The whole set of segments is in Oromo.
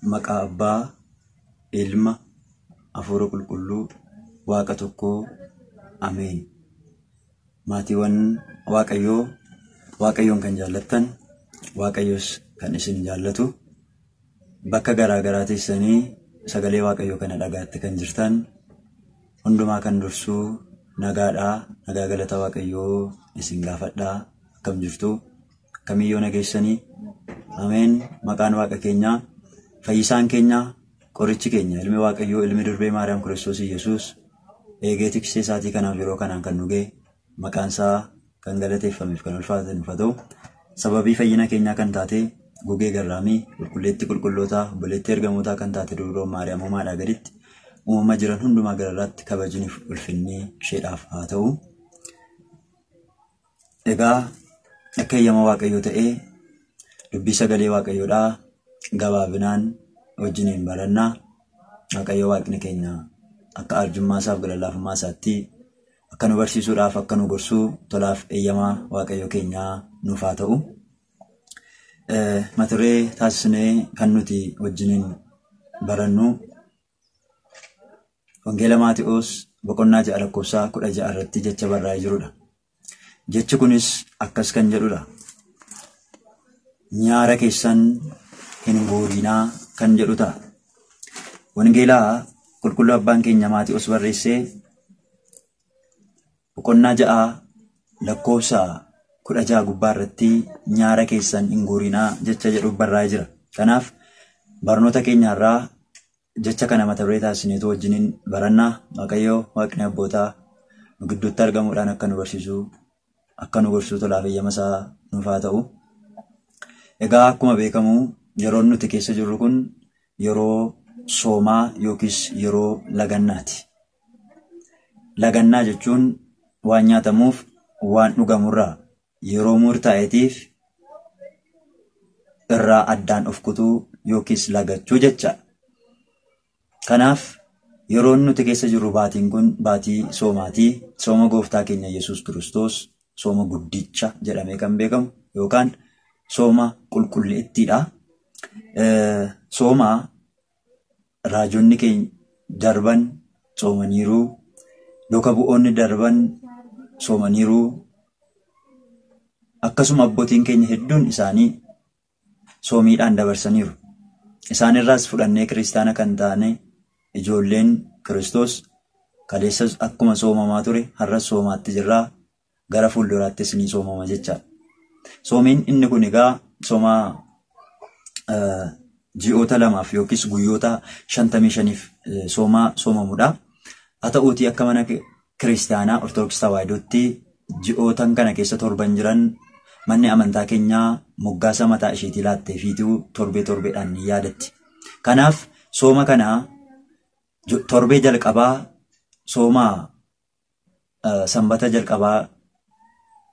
Maqaa Abbaa, Ilma, Hafuura Qulqulluu, Waaqa tokkoo, Ameen. Maatiiwwan Waaqayyoo, Waaqayyoon kan jaallattan, Waaqayyos kan isin jaallatu, bakka garaa garaa teessanii sagalee Waaqayyoo kana dhagaatti kan jirtan, hundumaa kan dursuu nagaadhaa, nagaa galata Waaqayyoo isin gaafadhaa, akkam jirtu, akkamiyyoo nageessanii, Ameen. Maqaan Waaqa keenyaa, fayyisaan keenya, qorichi keenya, ilmi Waaqayyoo, ilmi durbee Maariyaam Kiristoos Iyyasuus eegee tiksee isaatii kanaaf yeroo kanaan kan nu ga'e, maqaan isaa kan galateeffameef kan ulfaate nuuf haa ta'u. Sababii fayyina keenyaa kan taate gugee garraamii, qulqulleettii qulqullootaa, obboleettii ergamootaa kan taate durboo Maariyaam uumaadhaa gaditti uumama jiran hundumaa gararraatti kabajniif ulfinni isheedhaaf haa ta'u. Egaa akka eeyyama Waaqayyoo ta'ee dubbii sagalee Waaqayyoodhaa gabaabinaan wajjiniin barannaa. Waaqayyo Waaqni keenya akka arjummaa isaaf gara-laafummaa isaatti akka nu barsiisuudhaaf akka nu gorsuu tolaaf eeyyama Waaqayyo keenyaa nuuf haa ta'u. Mata duree taasisnee kan nuti wajjiniin barannu Wangeela Maati'oos boqonnaa 6 lakkoofsa 16 irratti jecha barraa'ee jirudha. Jechi kunis akkas kan jedhudha. Nyaara keessan hin guurinaa kan jedhu ta'a. Wangeelaa qulqulluu abbaan keenya Maati'oos barreessee boqonnaa 6 lakkoofsa 16 gubbaa irratti nyaara keessan hin guurinaa jecha jedhu barraa'ee jira. Kanaaf barnoota keenyarraa jecha kana mata duree taasisneetu wajjiniin barannaa. Waaqayyo Waaqni abbootaa nu gidduutti argamuudhaan akka nu barsiisu, akka nu gorsuu tolaaf eeyyama isaa nuuf haa ta'u. Egaa akkuma beekamu yeroon nuti keessa jirru kun yeroo soomaa yookiis yeroo lagannaati. Lagannaa jechuun waan nyaatamuuf waan dhugamurraa yeroo murtaa'eetiif irraa addaan of kutuu yookiis lagachuu jechaadha. Kanaaf yeroon nuti keessa jirru baatiin kun baatii soomaatii. Sooma gooftaa keenya Yesuus Kiristoos sooma guddicha jedhamee kan beekamu yookaan sooma qulqulleettiidha. Sooma raajonni keenya darban soomaniiru, duuka bu'oonni darban soomaniiru, akkasuma abbootiin keenya hedduun isaanii soomiidhaan dabarsaniiru. Isaanirraas fudhannee kiristaana kan taane ijoolleen Kiristoos kaleessas akkuma soomamaa ture har'as soomaatti jirraa, gara fuulduraattis ni soomama jechaadha. Soomiin inni kun egaa sooma ji'oota lamaaf yookiis guyyoota 55f sooma soomamudha. Haa ta'uutii akka mana kiristaanaa Ortodoksii Tawaahidootti ji'ootan kana keessa torban jiran manni amantaa keenyaa moggaasa mataa isheetii laattee fiituu torbee torbeedhaan ni yaadatti. Kanaaf sooma kana torbee jalqabaa sooma sanbata jalqabaa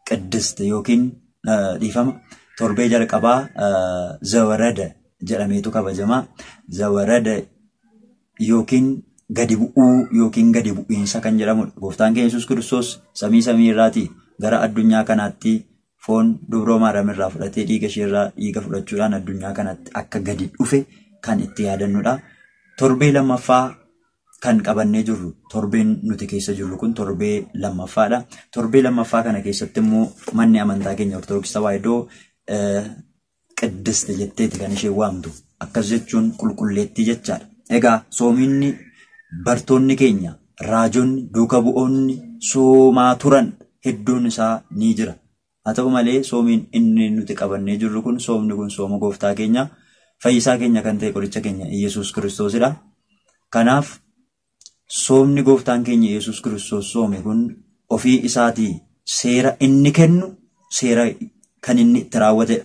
qiddist yookiin dhiifama torbee jalqabaa zawarada jedhameetu kabajama. Zawarada yookiin gadi bu'uu yookiin gadi bu'iinsa kan jedhamudha. Gooftaan keenya Yesuus Kiristoos samii samii irraatii gara addunyaa kanaatti foon dubroo Maariyaam irraa fudhatee dhiiga ishee irraa dhiiga fudhachuudhaan addunyaa kanatti akka gadi dhufe kan itti yaadannudha. Torbee lammaffaa kan qabannee jirru torbeen nuti keessa jirru kun torbee lammaffaadha. Torbee lammaffaa kana keessatti immoo manni amantaa keenya Ortodoksii Tawaahidoo qiddiste jetteeti kan isheen waamtu. Akkas jechuun qulqulleettii jechaadha. Egaa soominni bartoonni keenya raajonni duuka bu'oonni soomaa turan hedduun isaa ni jira. Haa ta'u malee soomiin inni nuti qabannee jirru kun soomni kun sooma gooftaa keenya fayyisaa keenya kan ta'e qoricha keenya Iyyasuus Kiristoosidha. Kanaaf soomni gooftaan keenya Iyyasuus Kiristoos soome kun ofii isaatii seera inni kennu seera kan inni itti raawwatedha.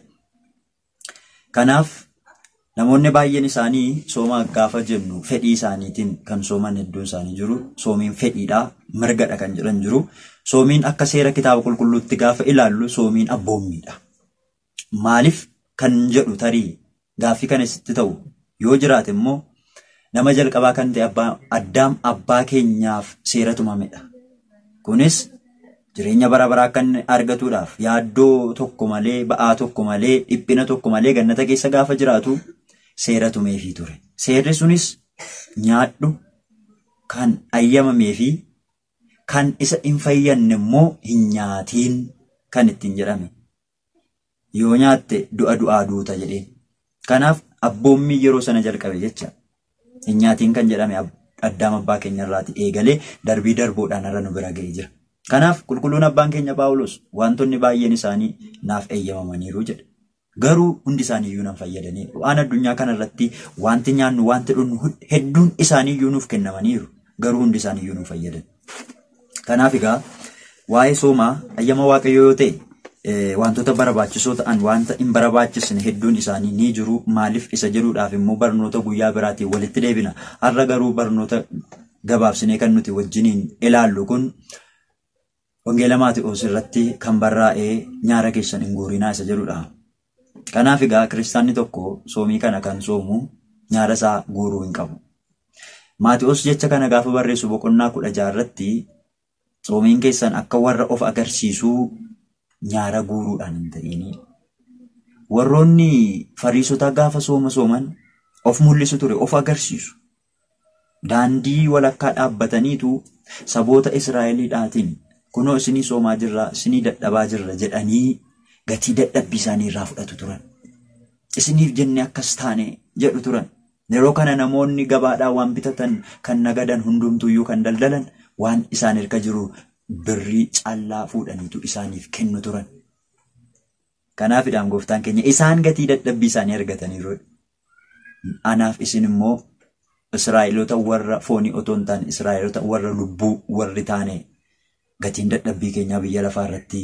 Kanaaf namoonni baay'een isaanii sooma gaafa jennu fedhii isaaniitiin kan sooman hedduun isaanii jiru. Soomiin fedhiidha, mirgadha kan jedhan jiru. Soomiin akka seera kitaaba qulqulluutti gaafa ilaallu soomiin abboommiidha. Maaliif kan jedhu tarii gaaffii kana sitti ta'u yoo jiraate immoo nama jalqabaa kan ta'e Addaam abbaa keenyaaf seera tumamedha. Kunis jireenya bara baraa akka inni argatuudhaaf yaaddoo tokko malee, ba'aa tokko malee, dhiphina tokko malee gannata keessa gaafa jiraatu seera tumeefii ture. Seerri sunis nyaadhu kan ayyamameefi kan isa hin fayyanne immoo hin nyaatiin kan ittiin jedhame. Yoo nyaatte du'a du'aa duuta jedheen. Kanaaf abboommii yeroo sana jalqabe jecha. Hin nyaatiin kan jedhame Addaam abbaa keenya irraati eegalee darbii darboodhaan har'a nu bira ga'ee jira. Kanaaf qulqulluun abbaan keenya Phaawulos wantoonni baay'een isaanii naaf eeyyamamaniiru jedha. Garuu hundi isaaniiyyuu nan fayyadaniiru. Waan addunyaa kanarratti wanti nyaannu wanti dhugnu hedduun isaaniiyyuu nuuf kennamaniiru. Garuu hundi isaaniiyyuu nu fayyadan. Kanaaf egaa waa'ee soomaa ayyama Waaqayyoo yoo ta'e wantoota barbaachisoo ta'an wanta hin barbaachisne hedduun isaanii ni jiru. Maaliif isa jedhuudhaaf immoo barnoota guyyaa biraatiin walitti deebina. Har'a garuu barnoota gabaabsinee kan nuti wajjiniin ilaallu kun Wangeela Maatiyoos irratti kan barraa'ee nyaara keessan hin guurinaa isa jedhudha. Kanaaf egaa kiristaanni tokko soomii kana kan soomu nyaara isaa guuruu hin qabu. Maatiyoos jecha kana gaafa barreessu boqonnaa 16 irratti soomiin keessan akka warra of agarsiisuu nyaara guuruudhaan hin ta'inii. Warroonni Fariisotaa gaafa sooma sooman of mul'isu ture, of agarsiisu. Daandii walakkaa dhaabbataniitu saboota Israa'eliidhaatiin kunoo isinii soomaa jirra, isinii dadhabaa jirra jedhanii gatii dadhabbii isaanii irraa fudhatu turan. Isiniif jennee akkas taane jedhu turan. Yeroo kana namoonni gabaadhaa waan bitatan kan nagadan hundumtuyyuu kan daldalan waan isaan harka jiru birrii callaa fuudhaniitu isaaniif kennu turan. Kanaafidhaan gooftaan keenya isaan gatii dadhabbii isaanii argataniiru. Anaaf isin immoo Israa'eloota warra foonii otoo hin taane Israa'eloota warra lubbuu warri taane gatiin dadhabbii keenyaa biyya lafaa irratti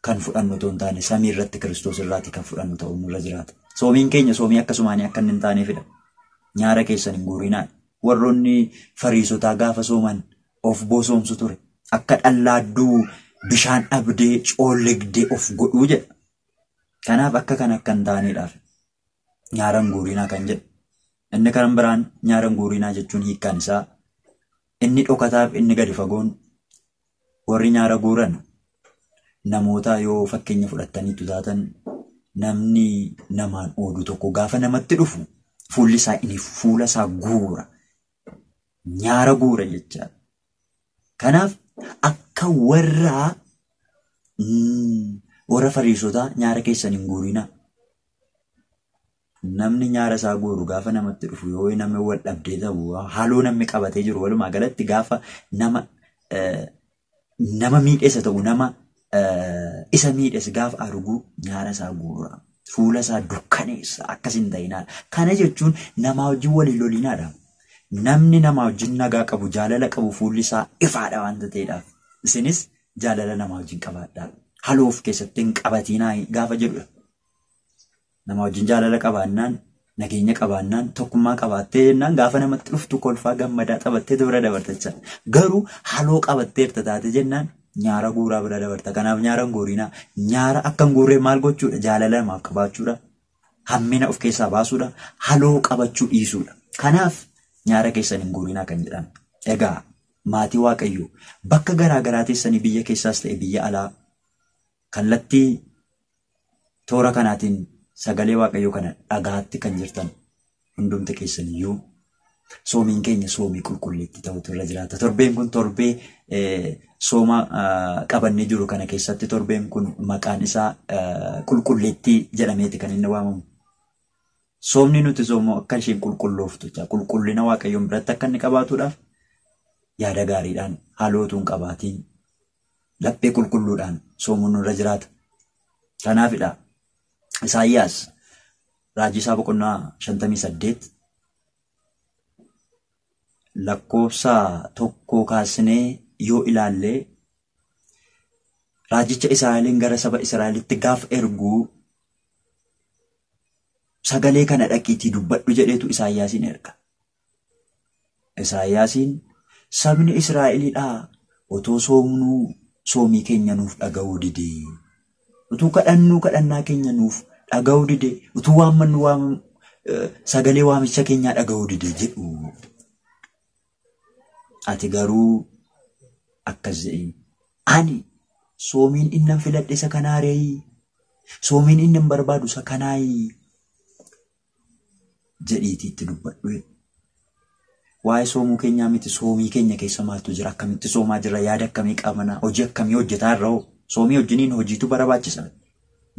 kan fudhannu otoo hin taane samii irratti Kiristoos irraati kan fudhannu ta'uu nurra jiraata. Soomiin keenya soomii akkasumaanii akka inni hin taaneefidha. Nyaara keessan hin guurinaa. Warroonni Fariisotaa gaafa sooman of bosoomsu ture. Akka dhallaadduu bishaan dhabdee coolligdee of godhuu jedha. Kanaaf akka kana akka hin taaneedhaaf nyaara hin guurinaa kan jedhu. Inni kan biraan nyaara hin guurinaa jechuun hiikkaan isaa inni dhokataaf inni gadi fagoon warri nyaara guuran namoota yoo fakkeenya fudhattaniitu taatan namni namaan oodu tokko gaafa namatti dhufu fuulli isaa inni fuula isaa guura. Nyaara guura jechaadha. Kanaaf akka warra Fariisotaa nyaara keessan hin guurinaa. Namni nyaara isaa guuru gaafa namatti dhufu yoo namni wal dhabdee ta'u haaloo namni qabatee jiru walumaa galatti gaafa nama miidheessa ta'u nama isa miidheessa gaafa argu nyaara isaa guura. Fuula isaa dukkaneessa akkas hin ta'inaadha. Kana jechuun namaa wajjin walii lolinaadha. Namni namaa wajjin nagaa qabu jaalala qabu fuulli isaa ifaadha waanta ta'eedhaaf. Isinis jaalala namaa wajjin qabaadhaa. Haloo of keessatti hin qabatinaa gaafa jedhudha. Nama wajjin jaalala qabaannaan, nageenya qabaannaan, tokkummaa qabaattee jennaan gaafa namatti dhuftu kolfaa gammadaa taphattee bira dabarta jecha. Garuu haloo qabatteerta taate jennaan nyaara guuraa bira dabarta. Kanaaf nyaara hin guurinaa. Nyaara akka hin guurree maal gochuudha? Jaalala namaaf qabaachuudha. Hammina of keessaa baasuudha. Haloo qabachuu dhiisuudha. Kanaaf nyaara keessan hin guurinaa kan jedhame. Egaa maatii Waaqayyoo bakka garaa garaa teessanii biyya keessaas ta'e biyya alaa kallattii toora kanaatiin sagalee Waaqayyoo kana dhagaatti kan jirtan hundumti keessan iyyuu soomiin keenya soomii qulqulleetti ta'utu irra jiraata. Torbeen kun torbee sooma qabannee jiru kana keessatti torbeen kun maqaan isaa qulqulleettii jedhameeti kan inni waamamu. Soomni nuti soomu akka isheen qulqullooftu jecha qulqullina Waaqayyoon biratti akka inni qabaatuudhaaf yaada gaariidhaan haalootuun qabaatiin laphee qulqulluudhaan soomuun nurra jiraata. Kanaafidha Isaayyaas raajii isaa boqonnaa 58 lakkoofsa 1 kaasnee yoo ilaalle raajicha Israa'eliin gara saba Israa'elitti gaaf erguu sagalee kana dhaqiitii dubbadhu jedheetu Isaayyaasiin erga. Isaayyaasiin sabni Israa'eliidhaa otoo soomnuu soomii keenya nuuf dhaga'uu dide. Utuu kadhannuu kadhannaa keenya nuuf dhaga'uu dide. Utuu waammannu sagalee waamicha keenyaa dhaga'uu dide jedhu. Ati garuu akkas jedhiin. Ani soomiin innan filadhe isa kanaa reeyi. Soomiin inni hin barbaadu isa kanaayi. jedhiitii itti dubbadhu. Waa'ee soomuu keenyaa miti, soomii keenya keessa maaltu jira? Akkamitti soomaa jira? Yaada akkamii qabna? Hojii akkamii hojjetaa irra hoo? Soomii wajjiniin hojiitu barbaachisa.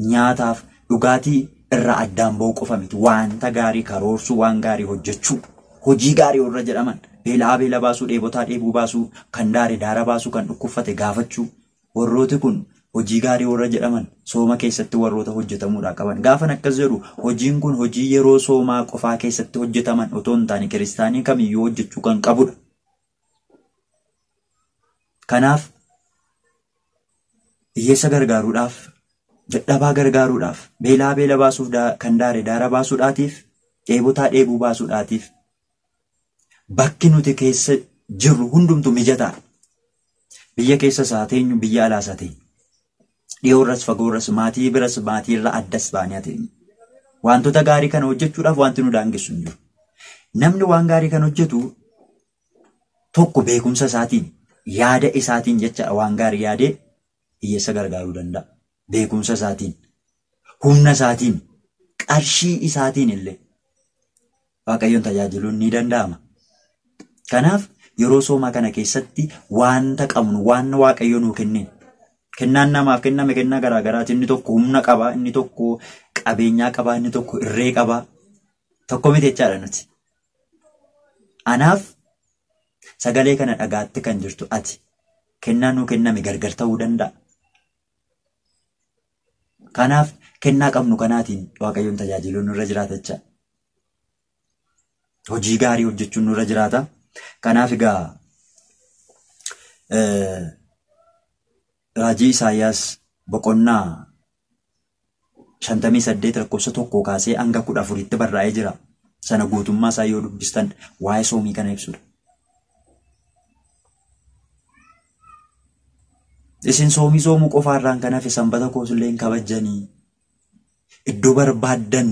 Nyaataaf dhugaatii irraa addaan ba'uu qofa miti. Wanta gaarii karoorsuu, waan gaarii hojjechuu, hojii gaarii warra jedhaman, beela'aa beela baasuu, dheebotaa dheebuu baasuu, kan daare daara baasuu, kan dhukkubfate gaafachuu. Warrooti kun hojii gaarii warra jedhaman sooma keessatti warroota hojjetamuudhaa qaban. Gaafan akkas jedhu hojiin kun hojii yeroo soomaa qofaa keessatti hojjetaman otoo hin taane kiristaanii kamiyyuu hojjechuu kan qabudha. Kanaaf hiyyeessa gargaaruudhaaf, dadhabaa gargaaruudhaaf, beelaa beela baasuuf, kan daare daara baasuudhaatiif, dheebotaa dheebuu baasuudhaatiif bakki nuti keessa jirru hundumtu mijataadha. Biyya keessas haa teenyu, biyya alaas haa teenyu. Dhiyoorras fagoorras, maatii biras maatiirra addas baanee haa teenyu. Wantoota gaarii kana hojjechuudhaaf wanti nu daangessu hin jiru. Namni waan gaarii kan hojjetu tokko beekumsa isaatiin, yaada isaatiin jecha waan gaarii yaadee hiyyeessa gargaaruu danda'a. Beekumsa isaatiin, humna isaatiin, qarshii isaatiin illee Waaqayyoon tajaajiluun ni danda'ama. Kanaaf yeroo soomaa kana keessatti wanta qabnu, waan Waaqayyo nuu kenneen, kennaan namaaf kenname kennaa garaa garaati. Inni tokko humna qaba, inni tokko qabeenyaa qaba, inni tokko irree qaba. Tokko miti jechaadha nuti. Anaaf sagalee kana dhagaatti kan jirtu ati kennaa nuu kenname gargar ta'uu danda'a. Kanaaf kennaa qabnu kanaatiin Waaqayyoon tajaajiluun nurra jiraata jecha. Hojii gaarii hojjechuun nurra jiraata. Kanaaf egaa raajii Isaayyaas boqonnaa 58 lakkoofsa 1 kaasee hanga 14tti barraa'ee jira. Sana guutummaa isaa yoo dubbistan waa'ee soomii kana ibsudha. Isin soomii soomuu qofaarraan kan hafe sanbata koos illee hin kabajjanii. Iddoo barbaaddan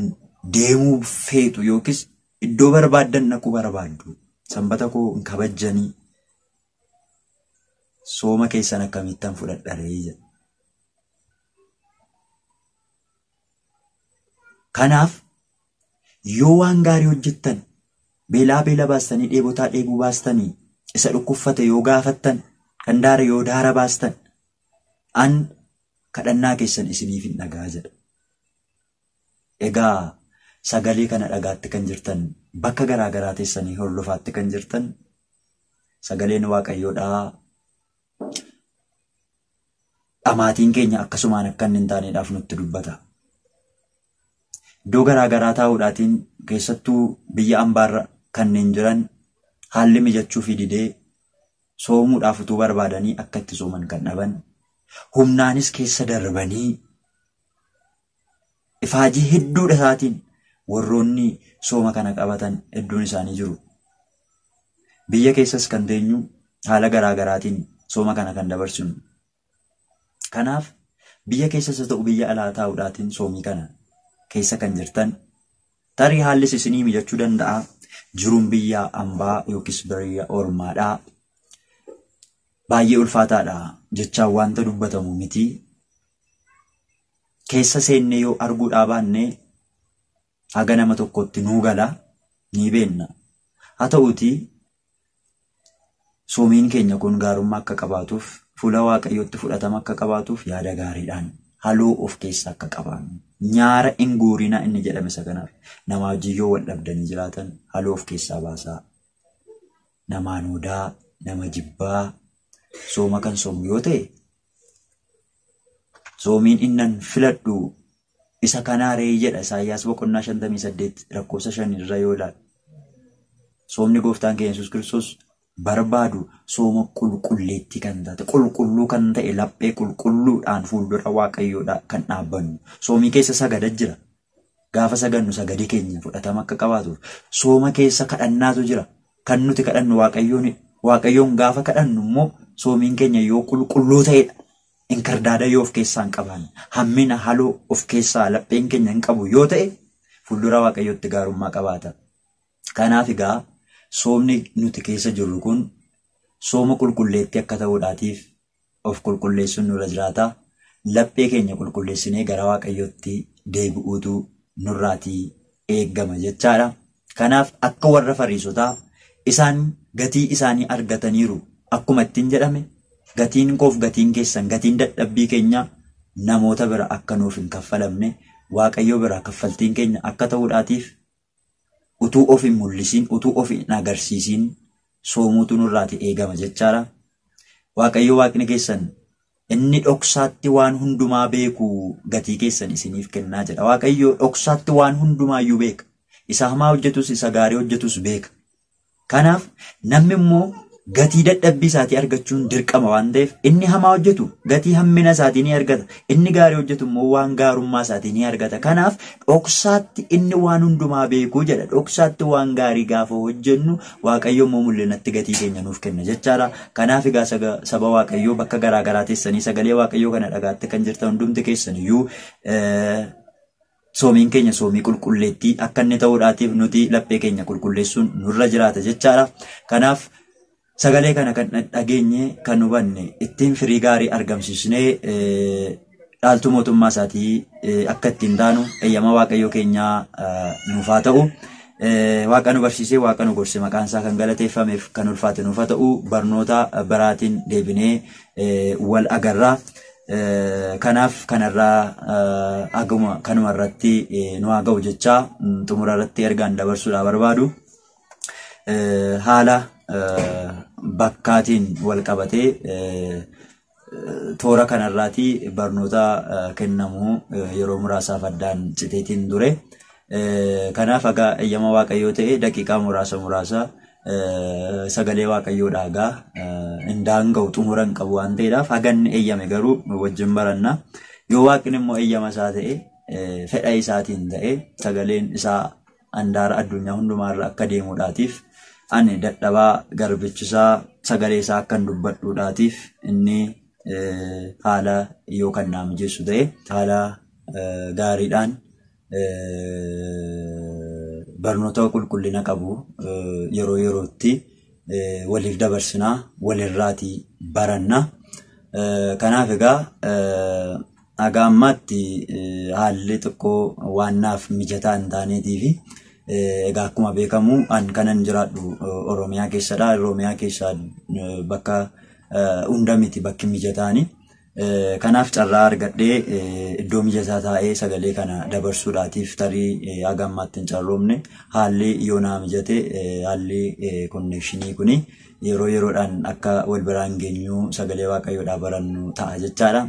deemuu feetu yookiis iddoo barbaaddan dhaquu barbaaddu. Sanbata koo hin kabajjanii. Sooma keessan akkamittan fudhadharee jedha. Kanaaf yoo waan gaarii hojjettan, beelaa beela baastanii, dheebotaa dheebuu baastanii, isa dhukkuffate yoo gaafattan, kan daara yoo daara baastan, an kadhannaa keessan isiniif hin dhagaa jedha. Egaa sagalee kana dhagaatti kan jirtan, bakka garaa garaa teessanii hordofaatti kan jirtan, sagaleen Waaqayyoodhaa dhamaatiin keenya akkasumaan akka inni hin taaneedhaaf nutti dubbata. Iddoo garaa garaa taa'uudhaatiin keessattuu biyya ambaarra kanneen jiran haalli mijachuu fi didee soomuudhaaf utuu barbaadanii akka itti sooman kan dhaban, humnaanis keessa darbanii ifaajii hedduudha isaatiin warroonni sooma kana qabatan hedduun isaanii jiru. Biyya keessas kan teenyu haala garaa garaatiin sooma kana kan dabarsinu. Kanaaf biyya keessas haa ta'u biyya alaa taa'uudhaatiin soomii kana keessa kan jirtan tarii haallis isinii mijachuu danda'a. Jiruun biyya ambaa yookiis biyya ormaadhaa baay'ee ulfaataadha jechaan wanta dubbatamu miti. Keessa seennee yoo arguudhaa baanne haga nama tokkotti nuu gala ni beenna. Haa ta'uutii soomiin keenya kun gaarummaa akka qabaatuuf, fuula Waaqayyootti fudhatama akka qabaatuuf yaada gaariidhaan haloo of keessaa akka qabaannu. Nyaara hin guurinaa inni jedhame isa kanaaf. Namaa wajjin yoo wal dhabdanii jiraatan haloo of keessaa baasaa. Namaan odaa, nama jibbaa, sooma kan soomu yoo ta'e soomiin innan filadhu isa kanaa ree jedha Isaayyaas boqonnaa 58 lakkoofsa 5 irra yoo ilaalu. Soomni gooftaan keenya Yesuus Kiristoos barbaadu sooma qulqulleettii kan taate, qulqulluu kan ta'e, laphee qulqulluudhaan fuuldura Waaqayyoodhaa kan dhaabbannu. Soomii keessa sagada jira. Gaafa sagannu sagadii keenya fudhatama akka qabaatuuf. Sooma keessa kadhannaatu jira. Kan nuti kadhannu Waaqayyoonidha. Waaqayyoon gaafa kadhannu immoo soomiin keenya yoo qulqulluu ta'edha. Inkirdaada yoo of keessaa hin qabaanne, hammina haloo of keessaa lapheen keenya hin qabu yoo ta'e fuuldura Waaqayyootti gaarummaa qabaata. Kanaaf egaa soomni nuti keessa jirru kun sooma qulqulleettii akka ta'uudhaatiif of qulqulleessuun nurra jiraata. Laphee keenya qulqulleessinee gara Waaqayyootti deebi'uutu nurraatii eeggama jechaadha. Kanaaf akka warra Fariisotaa isaan gatii isaanii argataniiru akkuma ittiin jedhame gatiin koof gatiin keessan gatiin dadhabbii keenya namoota bira akka nuuf hin kaffalamne Waaqayyo bira kaffaltiin keenya akka ta'uudhaatiif utuu of hin mul'isiin utuu of hin agarsiisiin soomuutu nurraati eegama jechaadha. Waaqayyo waaqni keessan inni dhoksaatti waan hundumaa beeku gatii keessan isiniif kennaa jedha. Waaqayyo dhoksaatti waan hundumaayyuu beeka. Isa hamaa hojjetus isa gaarii hojjetus beeka. Kanaaf namni immoo gatii dadhabbii isaatii argachuun dirqama waan ta'eef inni hamaa hojjetu gatii hammina isaatii ni argata. Inni gaarii hojjetu immoo waan gaarummaa isaatii ni argata. Kanaaf dhoksaatti inni waan hundumaa beeku jedha. Dhoksaatti waan gaarii gaafa hojjennu Waaqayyo immoo mul'inatti gatii keenya nuuf kenna jechaadha. Kanaaf egaa saba Waaqayyoo bakka garaa garaa teessanii sagalee Waaqayyoo kana dhagaatti kan jirtan hundumti keessan iyyuu soomiin keenya soomii qulqulleettii akka inni ta'uudhaatiif nuti laphee keenya qulqulleessuun nurra jiraata jechaadha. Kanaaf sagalee kana kan dhageenye kan hubanne ittiin firii gaarii argamsiisnee dhaaltuu mootummaa isaatii akka ittiin taanu eeyyama Waaqayyoo keenyaa nuuf haa ta'u. Waaqa nu barsiisee Waaqa nu gorse maqaan isaa kan galateeffameef kan ulfaate nuuf haa ta'u. Barnoota biraatiin deebinee wal agarra. Kanaaf kanarraa aguma kanuma irratti nu haa ga'u jechaa xumura irratti ergaan dabarsuudhaa barbaadu. Haala bakkaatiin wal qabatee toora kanarraati barnoota kennamu yeroo muraasaaf addaan citeetiin ture. Kanaaf egaa eeyyama Waaqayyoo ta'e daqiiqaa muraasa muraasa sagalee Waaqayyoodhaa egaa hin daanga'u xumura hin qabu waan ta'eedhaaf haganni eeyyame garuu wajjin baranna. Yoo Waaqni immoo eeyyama isaa ta'e fedha isaatiin ta'e sagaleen isaa handaara addunyaa hundumaarra akka deemuudhaatiif ani dadhabaa garbichisaa sagalee isaa akkan dubbadhuudhaatiif inni haala yoo kan naa mijeessu ta'e haala gaariidhaan barnoota qulqullina qabu yeroo yerootti waliif dabarsinaa walirraatii baranna. Kanaaf egaa haga ammaatti haalli xiqqoo waan naaf mijataa hin taaneetii fi egaa akkuma beekamu an kanan jiraadhu Oromiyaa keessadha. Oromiyaa keessaa bakka hunda miti bakki mijataani. Kanaaf carraa argadhee iddoo mijataa taa'ee sagalee kana dabarsuudhaatiif tarii haga ammaatti hin carroomne haalli yoo naa mijate haalli konnekshinii kuni yeroo yeroodhaan akka wal biraan geenyu sagalee Waaqayyoodhaa barannu ta'a jechaadha.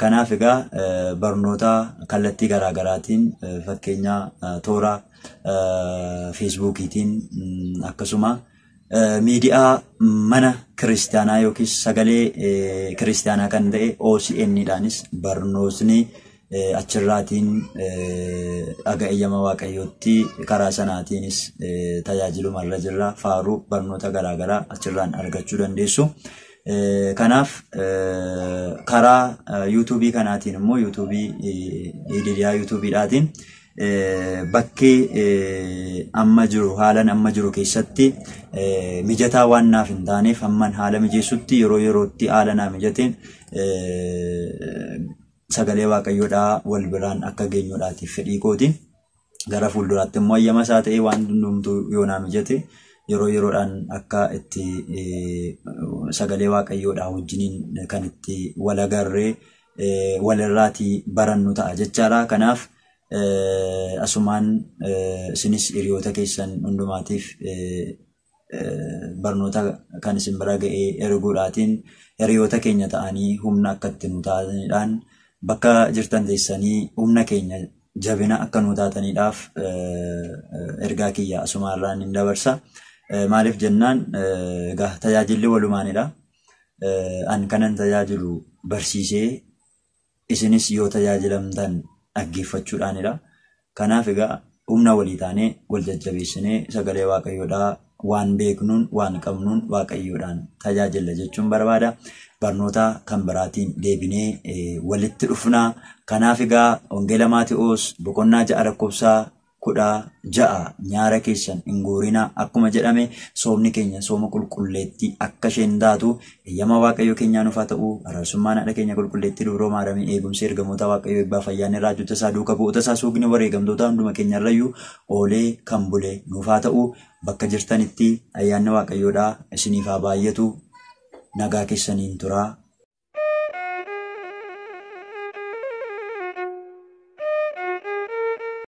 Kanaaf egaa barnoota kallattii garaa garaatiin fakkeenya toora Feesbuukiitiin akkasuma miidiyaa mana kiristaanaa yookiis sagalee kiristaanaa kan ta'e OCN dhaanis barnootni achirraatiin haga eeyyama Waaqayyootti karaa sanaatiinis tajaajilumarra jirra. Faaruu barnoota garaa garaa achirraan argachuu dandeessu. Kanaaf karaa yuutuubii kanaatiin immoo yuutuubii Ididiyaa yuutuubiidhaatiin bakki amma jiru haalan amma jiru keessatti mijataa waan naaf hin taaneef hamman haala mijeessutti yeroo yerootti haala naa mijateen sagalee Waaqayyoodhaa wal biraan akka geenyuudhaatiif fedhii kooti. Gara fuulduraatti immoo eeyyama isaa ta'ee waan hundumtuu yoo naa mijate yeroo yeroodhaan akka itti sagalee Waaqayyoodhaa wajjiniin kan itti wal agarree walirraatii barannu ta'a jechaadha. Kanaaf asumaan isinis hiriyoota keessan hundumaatiif barnoota kan isin bira ga'ee erguudhaatiin hiriyoota keenya ta'anii humna akka itti nu taataniidhaan bakka jirtan teessanii humna keenya jabina akka nu taataniidhaaf ergaa kiyya asumaarraan hin dabarsa. Maaliif jennaan egaa tajaajilli walumaanidha. An kanan tajaajilu barsiisee isinis yoo tajaajilamtan dhaggeeffachuudhaanidha. Kanaaf egaa humna walii taanee wal jajjabeessinee sagalee Waaqayyoodhaa waan beeknuun waan qabnuun Waaqayyoodhaan tajaajilla jechuun barbaada. Barnoota kan biraatiin deebinee walitti dhufnaa. Kanaaf egaa Wangeela Maati'oos boqonnaa 6 lakkoofsa 16 nyaara keessan hin guurinaa akkuma jedhame, soomni keenya sooma qulqulleettii akka isheen taatu eeyyama Waaqayyo keenyaa nuuf haa ta'u. Araarsummaan haadha keenya qulqulleettii Dubroo Maaramii, eegumsi ergamoota Waaqayyo, eebbaa fayyaanni raajota isaa, duuka bu'oota isaa, suugni wareegamtoota hunduma keenyarrayyuu oolee kan bule nuuf haa ta'u. Bakka jirtanitti ayyaanni Waaqayyoodhaa isiniif haa baay'atu. Nagaa keessaniin turaa.